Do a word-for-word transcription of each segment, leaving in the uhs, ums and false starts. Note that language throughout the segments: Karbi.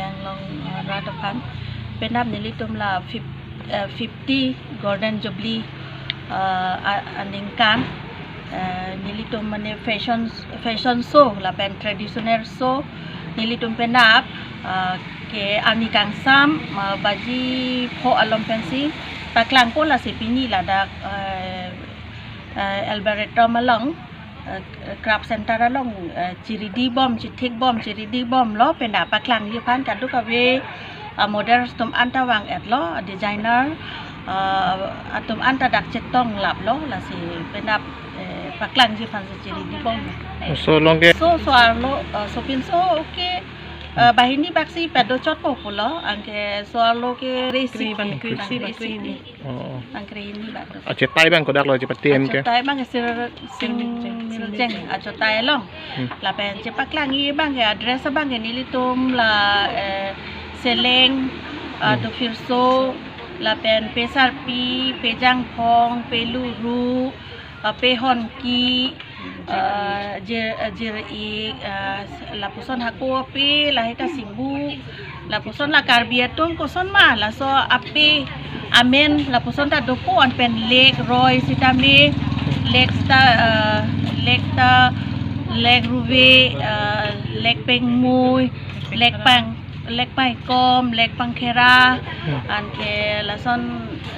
Anglong, uh, rat aphan. Penap nelitum la fif-, uh, fifty Golden Jubilee, uh, a-, aningkan, uh, nelitum mane fashion, fashion show lapen traditional show nelitum penap, uh, ke arni kangsam, uh, baji pho along pensi paklangpo, lasi pini ladak, uh, uh, Alberta malong, eh, craft center along, eh, chiridi bom, chithik bom, chiridi bomlo, penap paklangji aphan kadokave, ah, models atum anta vang-etlo, designer, ah, atum anta dak chetong laplo, lasi penap, eh, paklangji aphan si chiridi bom. So along ke? So, so-arlo, eh, sopinso ke, eh, banghini bak si pado chotpo pulo, anke so-arlo ke resi. Kre bang, kre si bang, kre hini. Oh, oh. Bang kre hini bak do. Achetai abang kodak lo, chepatem ke? Achetai abang ke Sir Sing Miljeng, achetai along. Hmm. Lapen chepaklangji abang ke, address abang ke nelitum la, eh, Seleng, ah, hmm, Dopherso, lapen Pesarpi, Pejangphong, Peluru, ah, Pehonki, ah, Jir, ah, Jir-ik, ah, lapuson hako ape, lahai ta Sibu, lapuson la Karbi atum kosonma, laso ape amen, lapuson ta dopo an pen lek roi sitame, lek ta, ah, lek ta, lek ruve, ah, lek pengmui, lek pang, lek paikom, lek pangkhera, hmm, anke lason,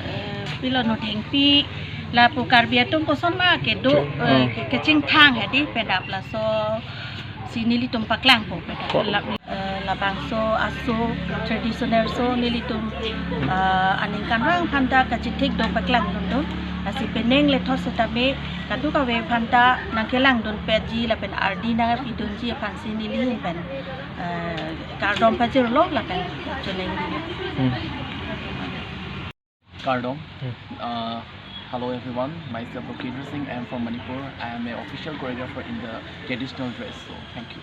eh, pilo, no thengpi, lapu Karbi atum kosonma kedo, eh, hmm, ke-, kechingthang hedi, penap laso si nelitum paklangpo penap. Ko- La, eh, labangso aso traditional show nelitum, eh, aningkanvang aphanta kachithik do paklangdun do. Lasi penang lethot setame kadokave aphanta nangkelangdunpetji lapen ardi nangpidunji aphan si neli ahin pen, eh, kardom pajirlo lapen choningri. Hmm. Kardom. Hmm. Uh, hello everyone, myself Lokendra Singh. I am from Manipur. I am an official choreographer in the traditional dress. So thank you.